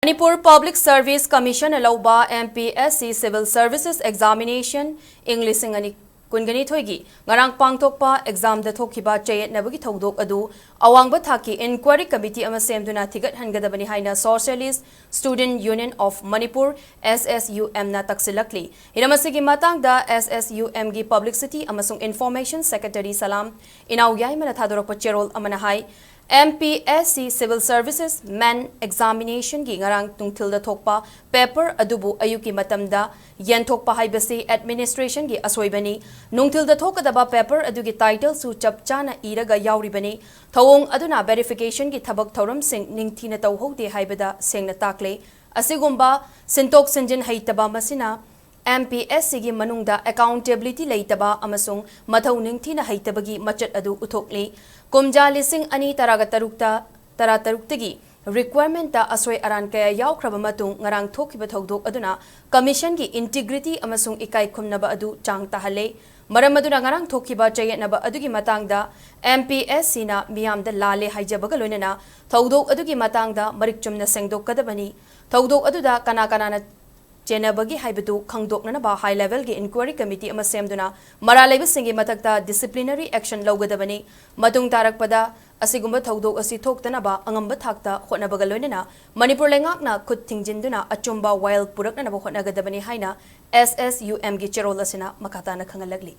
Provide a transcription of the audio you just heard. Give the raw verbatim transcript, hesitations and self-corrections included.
Manipur Public Service Commission ꯂꯧꯕ M P S C Civil Services Examination ꯏꯪ ꯂꯤꯁꯤꯡ ꯑꯅꯤ ꯀꯨꯟꯒꯅꯤꯊꯣꯏꯒꯤ ꯉꯔꯥꯡ ꯄꯥꯡꯊꯣꯛꯄ exam ꯗ ꯊꯣꯛꯈꯤꯕ ꯆꯌꯦꯠꯅꯕꯒꯤ ꯊꯧꯗꯣꯛ ꯑꯗꯨ ꯑꯋꯥꯡꯕ ꯊꯥꯛꯀꯤ inquiry committee ꯑꯃ ꯁꯦꯝꯗꯨꯅ ꯊꯤꯒꯠꯍꯟꯒꯗꯕꯅꯤ ꯍꯥꯏꯅ Socialist Student Union of Manipur, S S U M ꯅ ꯇꯛꯁꯤꯜꯂꯛꯂꯤ꯫ ꯍꯤꯔꯝ ꯑꯁꯤꯒꯤ ꯃꯇꯥꯡꯗ S S U M ꯒꯤ Publicity ꯑꯃꯁꯨꯡ Information Secretary ꯁꯂꯥꯝ ꯏꯅꯥꯎ ꯌꯥꯏꯃꯅ ꯊꯥꯗꯣꯔꯛꯄ ꯆꯦꯔꯣꯜ ꯑꯃꯅ ꯍꯥꯏ, M P S C Civil Services Main Examination ꯒꯤ ꯉꯔꯥꯡ ꯅꯨꯡꯊꯤꯜꯗ ꯊꯣꯛꯄ paper ꯑꯗꯨꯕꯨ ꯑꯌꯨꯛꯀꯤ ꯃꯇꯝꯗ ꯌꯦꯟꯊꯣꯛꯄ ꯍꯥꯏꯕꯁꯤ administration ꯒꯤ ꯑꯁꯣꯏꯕꯅꯤ꯫ ꯅꯨꯡꯊꯤꯜꯗ ꯊꯣꯛꯀꯗꯕ paper ꯑꯗꯨꯒꯤ title ꯁꯨ ꯆꯞ ꯆꯥꯅ ꯏꯔꯒ ꯌꯥꯎꯔꯤꯕꯅꯤ꯫ ꯊꯧꯑꯣꯡ ꯑꯗꯨꯅ verification ꯒꯤ ꯊꯕꯛ ꯊꯧꯔꯝꯁꯤꯡ ꯅꯤꯡꯊꯤꯅ ꯇꯧꯍꯧꯗꯦ ꯍꯥꯏꯕꯗ ꯁꯦꯡꯅ ꯇꯥꯛꯂꯦ꯫ ꯑꯁꯤꯒꯨꯝꯕ ꯁꯤꯟꯇꯣꯛ ꯁꯤꯟꯖꯤꯟ ꯍꯩꯇꯕ ꯃꯁꯤꯅ M P S C ꯒꯤ ꯃꯅꯨꯡꯗ accountability ꯂꯩꯇꯕ ꯑꯃꯁꯨꯡ ꯃꯊꯧ ꯅꯤꯡꯊꯤꯅ ꯍꯩꯇꯕꯒꯤ ꯃꯆꯠ ꯑꯗꯨ ꯎꯠꯊꯣꯛꯂꯤ꯫ ꯀꯨꯝꯖꯥ ꯂꯤꯁꯤꯡ ꯑꯅꯤ ꯇꯔꯥꯒ ꯇꯔꯨꯛꯇ, ꯇꯔꯥꯇꯔꯨꯛꯇꯒꯤ requirement ꯇ ꯑꯁꯣꯏ ꯑꯔꯥꯟ ꯀꯌꯥ ꯌꯥꯎꯈ꯭ꯔꯕ ꯃꯇꯨꯡ ꯉꯔꯥꯡ ꯊꯣꯛꯈꯤꯕ ꯊꯧꯗꯣꯛ ꯑꯗꯨꯅ commission ꯒꯤ integrity ꯑꯃꯁꯨꯡ ꯏꯀꯥꯏ ꯈꯨꯝꯅꯕ ꯑꯗꯨ ꯆꯥꯡ ꯇꯥꯍꯜꯂꯦ꯫ ꯃꯔꯝ ꯑꯗꯨꯅ ꯉꯔꯥꯡ ꯊꯣꯛꯈꯤꯕ ꯆꯌꯦꯠꯅꯕ ꯑꯗꯨꯒꯤ ꯃꯇꯥꯡꯗ M P S C ꯅ ꯃꯤꯌꯥꯝꯗ ꯂꯥꯜꯂꯦ ꯍꯥꯏꯖꯕꯒ ꯂꯣꯏꯅꯅ ꯊꯧꯗꯣꯛ ꯑꯗꯨꯒꯤ ꯃꯇꯥꯡꯗ ꯃꯔꯤꯛ ꯆꯨꯝꯅ ꯁꯦꯡꯗꯣꯛꯀꯗꯕꯅꯤ꯫ ꯊꯧꯗꯣꯛ ꯑꯗꯨꯗ ꯀꯅꯥ ꯀꯅꯥꯅ ꯆꯦꯟꯅꯕꯒꯤ ꯍꯥꯏꯕꯗꯨ ꯈꯪꯗꯣꯛꯅꯅꯕ high level ꯒꯤ inquiry committee ꯑꯃ ꯁꯦꯝꯗꯨꯅ ꯃꯔꯥꯜ ꯂꯩꯕꯁꯤꯡꯒꯤ ꯃꯊꯛꯇ disciplinary action ꯂꯧꯒꯗꯕꯅꯤ꯫ ꯃꯇꯨꯡ ꯇꯥꯔꯛꯄꯗ ꯑꯁꯤꯒꯨꯝꯕ ꯊꯧꯗꯣꯛ ꯑꯁꯤ ꯊꯣꯛꯇꯅꯕ ꯑꯉꯝꯕ ꯊꯥꯛꯇ ꯍꯣꯠꯅꯕꯒ ꯂꯣꯏꯅꯅ ꯃꯅꯤꯄꯨꯔ ꯂꯩꯉꯥꯛꯅ ꯈꯨꯠ ꯊꯤꯡꯖꯤꯟꯗꯨꯅ ꯑꯆꯨꯝꯕ ꯋꯥꯌꯦꯜ ꯄꯨꯔꯛꯅꯅꯕ ꯍꯣꯠꯅꯒꯗꯕꯅꯤ ꯍꯥꯏꯅ S S U M ꯒꯤ ꯆꯦꯔꯣꯜ ꯑꯁꯤꯅ ꯃꯈꯥ ꯇꯥꯅ ꯈꯪꯍꯜꯂꯛꯂꯤ꯫